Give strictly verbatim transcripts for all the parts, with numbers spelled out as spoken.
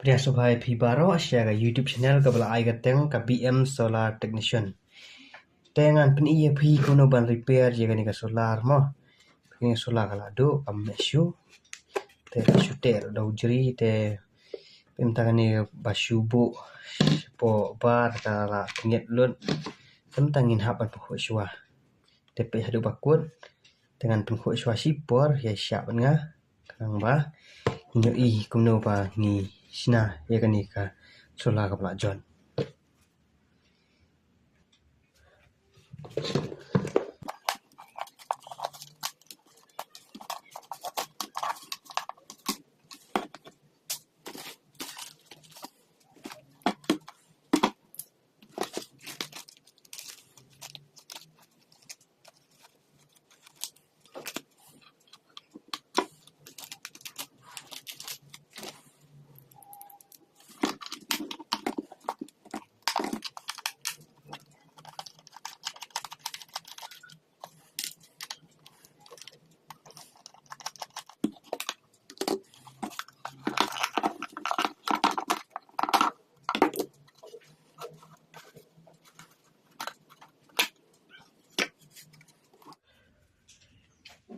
Pdiang sngewbha ïa phi baroh sha ka YouTube channel kaba la ai kyrteng ka B M Solar Technician. Te ngan pyni ïa phi kumno ban repair ïa kane ka solar mo. Kane ka solar ka la duh, kam meh shuh. Te la shu teh da u jri te, mynta kane ba shu buh shapoh bar ka la tngit lut. Te mynta ngin hap ban pynkhuid shuwa. Te peit haduh ba kut. Te ngan pynkhuid shuwa shipor ïa shah bad nga. Khnang ba ngin ïohi kumno ba ngi shna ïa kane ka solar kaba la jot.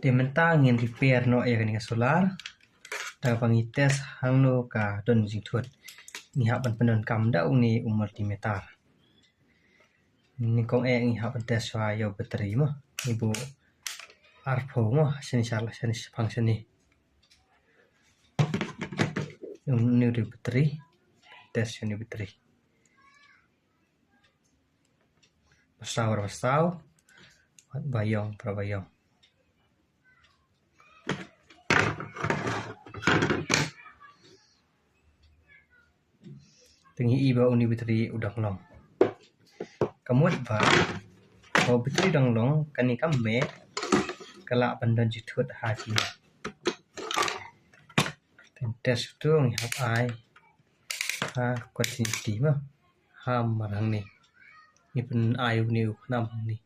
Te mynta ngin repair noh ïa kane ka solar. Da kaba ngi test hangno ka don jingthut. Ngi hap ban pyndonkam da une u multimeter. Nyngkong eh ngi hap ban test shuwa ïa u battery mo. Ngi buh arphew mo, shane sha, shane shaphang shane. Une u battery. Test ïa une u battery. Ba saw, ba saw. Wat ba ïong, ba ïong. Te ngi i ba une u battery u dang long. Ka mut ba, ba u battery u dang long, kane kam meh, ka lah ban don jingthut ha kine. Te test tu ngi hap ai ha continuity mo. Ha marhangne. Ngi pyn ai une u khnam hangne.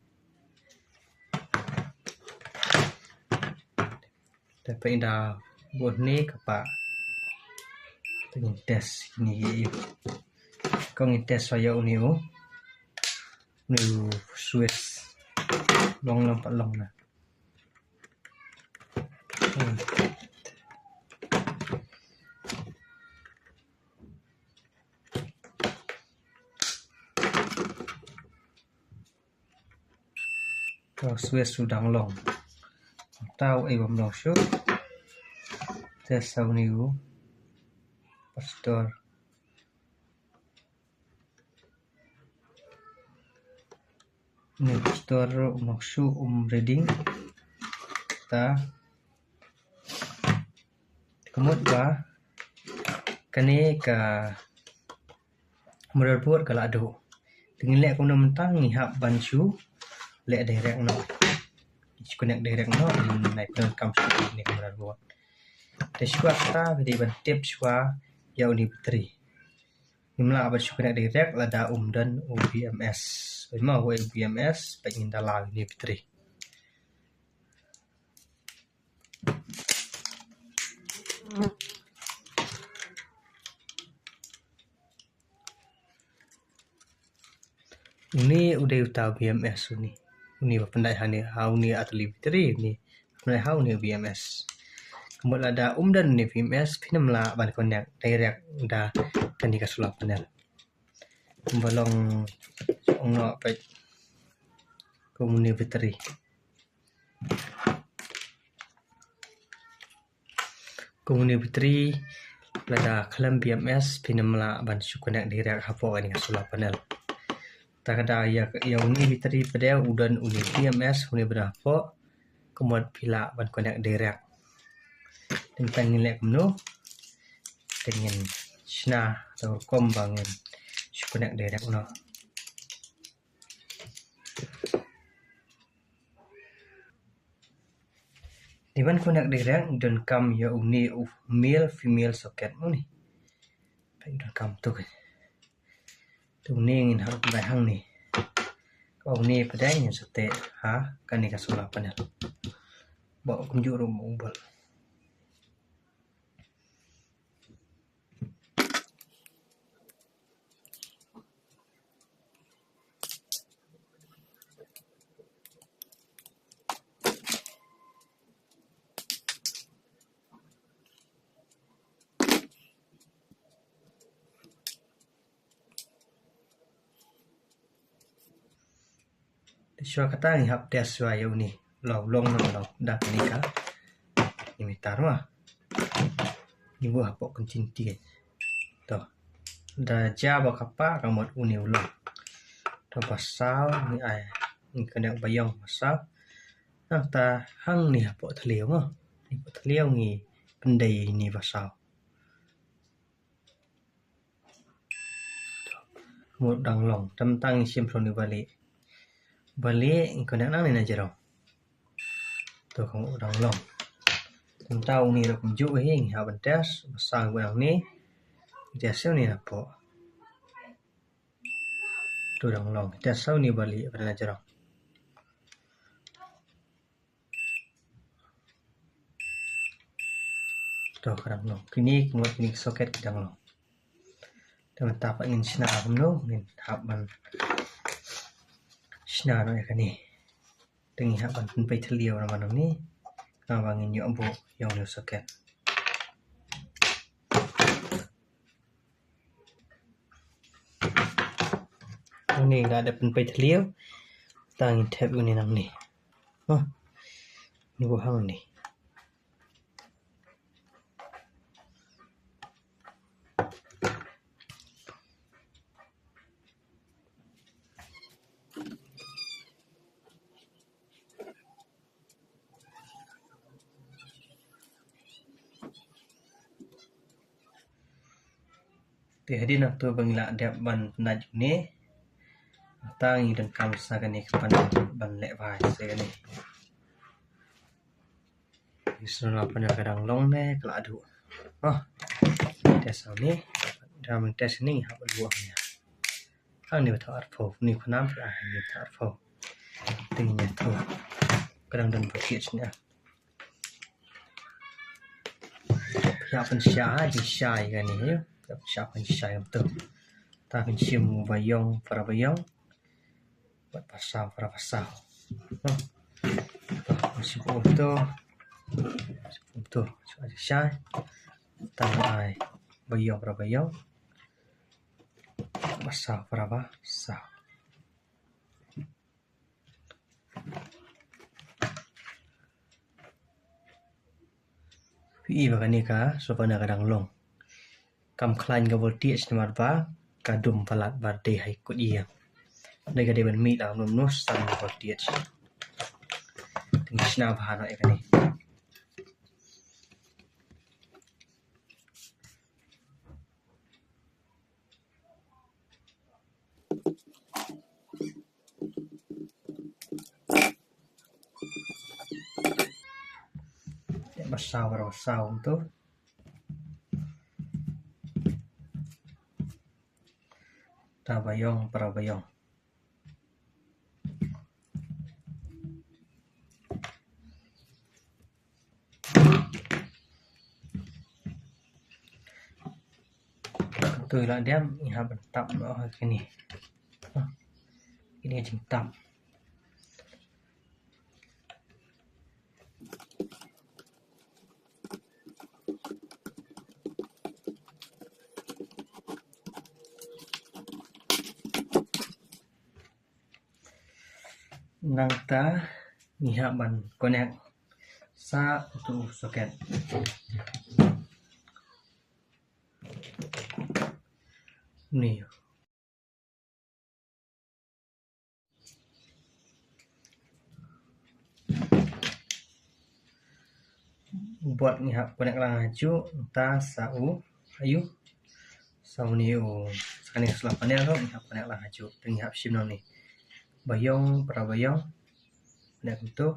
Te peit ynda buh hangne ka pah. Te ngin test kine ki. Ko ngin test ïa une u. Une u switch. Long long pat long na. Hmm. Ka switch u dang long. Tau ei bam long shuh. Test sa une u. Pastor. Une u pastor um long shuh um reading. Ta. Ka mut ba kane ka motherboard ka la duh. Te ngin leh kumno mynta, ngi hap ban shu leh direct noh. Shu connect direct noh, ngi nai pyndonkam shuh ïa une u motherboard. Te shuwa kata, ngi dei ban tip shuwa ïa une u battery. Ngim lah ban shu connect direct lada um don u B M S. Ba ma u B M S, ba ngin da la une u battery. Une u dei uta u B M S une. Une ba pyndait hangne ha une u battery une. Ba pyndait ha une u B M S. Ka mut lada um don une u B M S phin ym lah ban connect direct da kane ka solar panel. Kumba long ong noh peit kum une u battery. Kum une u battery lada khlem B M S phin ym lah ban shu connect direct hapoh kane ka solar panel. Te ka da ïa, ïa une u battery pat de u don une u B M S une ba don hapoh. Ka mut phi lah ban connect direct. Te mynta ngin leh kumno? Te ngin shna da u rukom ba ngin shu connect direct noh. Te ban connect direct donkam ïa une u male female socket mo une. Peit donkam tu kan. Te une ngin hap ban hangne. Ka une pat de ngin sa teh ha kane ka solar panel. Ba kumjuh ruh mo u bulb. Shuwa kata ngi hap test shuwa ïa une. Long long long long. Da kane ka emitter ma. Ngi buh hapoh ka jingtieng. To. Da jia ba ka pah ka mut une u long. To ba saw ngi ai. Ngi connect ba ïong ba saw. Nangta hangne hapoh thliew ma. Hapoh thliew ngi pyndei ine ba saw. Mut dang long, tang tang ngi shim phrang ïa une ba lieh. Ba lieh ngi connect nangne na jrong. To ka mut dang long. Tang tang une ruh kumjuh hi ngi hap ban test, ba saw ngi buh nangne. Test ïa une napoh. To dang long, test ïa une ba lieh ba na jrong. To ka dang long. Kine ki mut kine ki socket ki dang long. Te mynta pat ngin shna kumno, ngin hap ban shna noh ïa kane. Te ngi hap ban pynpei thliew namar nangne. Khnang ba ngin ïoh buh ïa une u socket. Une nga la dep pynpei thliew. Tang ngin thep une nangne. Hah. Une buh hangne. Te hadien nangta ba ngi la dep ban pynnait une. Nangta ngi donkam sa kane ka panel ban leh bai sa kane. Ngi shu la panel ka dang long ne ka la duh. Oh. Test hangne. Da mynta test hangne ngi hap ban buh hangne. Hangne ba thoh arphew, une khnam, ah, hangne ba thoh arphew. Te ngin ïathuh. Ka dang don voltage ne. Ïa pynshai, pynshai kane, ïa. Ïa pynshai, pynshai kumto. Ta pynshim ba ïong, para ba ïong. Bad ba saw, para ba saw. Noh. Noh, pynshim kumto. Pynshim kumto. Shai, shai. Ta ai ba ïong, para ba ïong. Ba saw, para ba saw. Phi i ba kane ka, shuwa kane ka dang long. Kam khlaiñ ka voltage namar ba ka dum palat ba dei ha i kut ïing. Dei ka dei ban mih lang nus nus tang ka voltage. Te ngi shna bha noh ïa kane. Ba saw, ba saw kumto. Ta ba ïong, para ba ïong. Kumto la dep, ngi hap ban tap noh ha kine. Kine jingtap. Nangta ngi hap ban connect sa uto u socket. Ni. U bot ngi hap connect lang ha juh, nangta sa u, ayu. Sa une u, sa kane ka solar panel ruh ngi hap connect lang ha juh. Te ngi hap shim nangne. Ba ïong, para ba ïong. Connect kumto.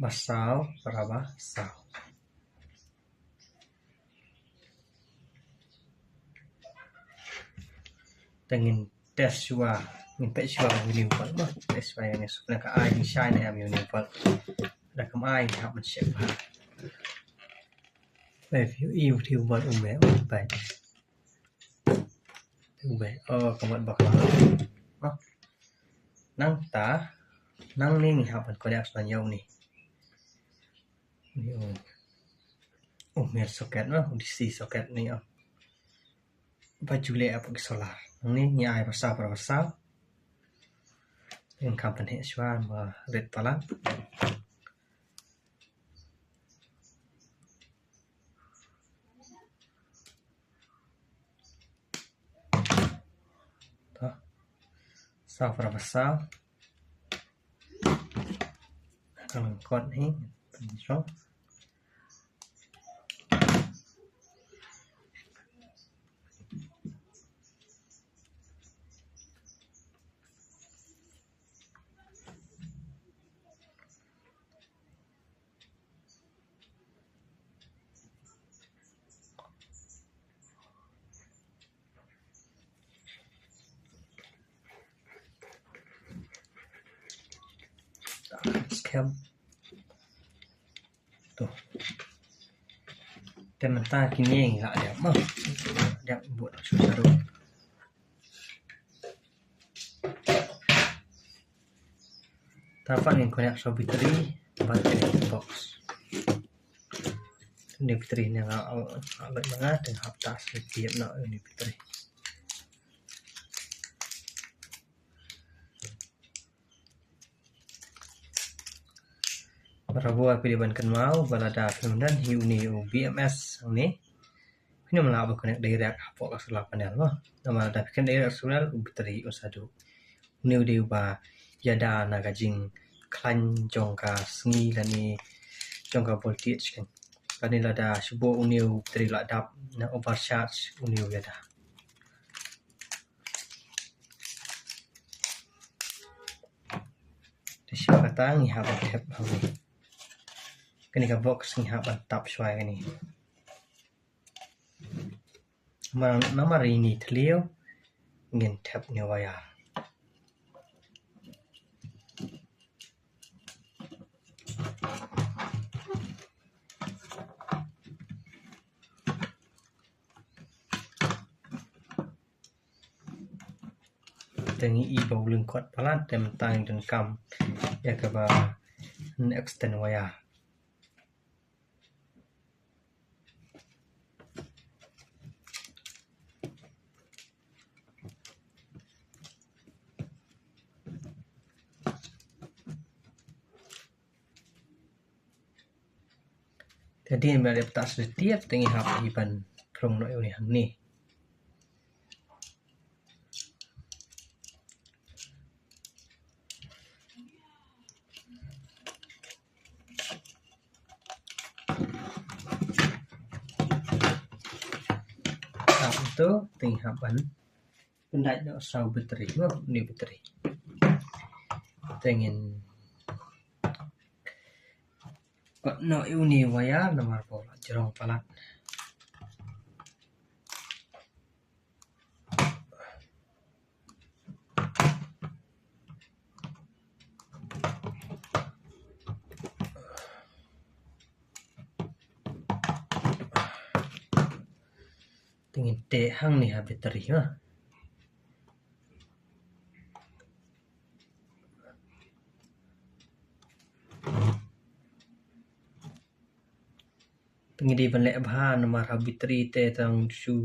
Ba saw, para ba saw. Te ngin test shuwa, ngin peit shuwa ïa une u bulb ma, test shuwa ïa une, shuwa ka ai jingshai ne em ïa une u bulb. Da kam ai ngi hap ban check bha. Peit ïa u, ïa u bulb um eh, um peit. Um eh, oh, ka mut ba ka. Oh. Nangta, nangne ngi hap ban connect sa ïa une. Une u, u male socket ma, u D C socket une, oh. ba ju leh hapoh ki solar. Hangne ngi ai ba saw para ba saw. Ngin kham pynheh shuwa ba rit palat. To. Saw para ba saw. Ka lyngkot hi. Pynshong. Skhem. To. Te mynta kine ngi la dep mo. Dep buh shu sha ruh. Te pat ngin connect sha battery, battery box. Une battery ne nga, nga, nga, nga, te hap tas ne tiap na une battery. Para bua phi dei ban kynmaw ba lada phim don hi une u B M S hangne, phin ym lah ban connect direct hapoh ka solar panel mo. Namar lada phi connect direct solar, u battery un sa duh. Une u dei uba ïada na ka jingkhlaiñ jong ka sngi lane jong ka voltage kan. Lane lada shu bok une u battery la dap, na overcharge une u ïada. Te shuwa kata ngi hap ban thep hangne. Kane ka box ngi hap ban tap shuwa ïa kane. Namar, namar ine i thliew ngin thep une u wire. Te ngi i ba u lyngkot palat, te mynta ngin donkam ïa kaba extend wire. Te dei ban ïa pyntas lynti, te ngi hap ban pynrung noh ïa une hangne. Hap to, te ngi hap ban pyndait noh sa u battery, noh une u battery. Te ngin kot noh ïa une u wire namar ba u la jrong palat. Te ngin teh hangne ha battery, ha. Te ngi dei ban leh bha namar ha battery te tang shu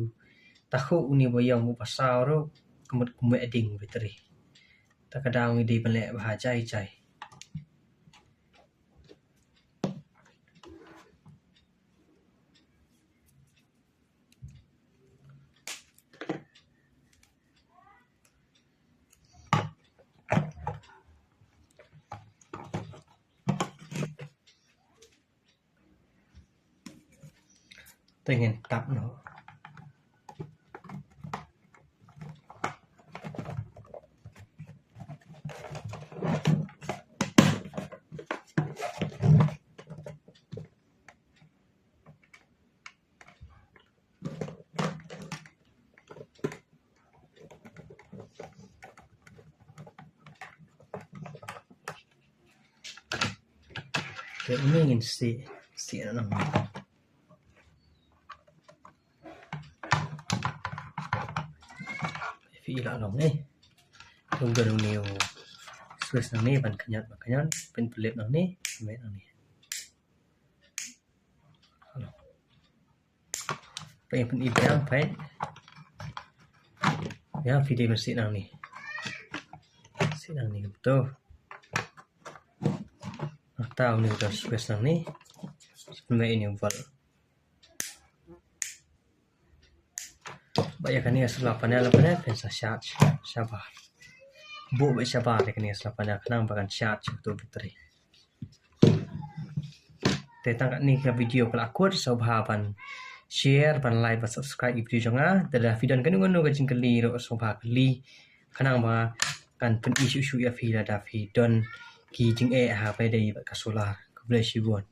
takhuh une ba ïong, uba saw ruh ka mut kumba ding battery. Te ka daw ngi dei ban leh bha jai jai. Te ngin tap noh. Te une ngin sih, sih noh. Phi i la long ne. Te u don une u switch nangne ban khñiot, ban khñiot, pynpylip nangne, khmih nangne. Peit, pyn-i biang, peit. Ïa, phi dei ban siew nangne. Siew nangne kumto. Nangta une u don switch nangne. Siew nangne une u valve. Bad ïa kane ka solar panel, panel phin sa charge shabar. Buh beit shabar ïa kane ka solar panel khnang ba kan charge ïa uto u battery. Te tang katne ka video ka la kut, sngewbha ban share, ban like, ban subscribe ïa ka video jong nga. Te lada phi don kano kano ka jingkylli ruh sngewbha kylli, khnang ba kan pyni shuh shuh ïa phi lada phi don ki jingeh ha kaba ïadei bad ka solar. Khublei shibun.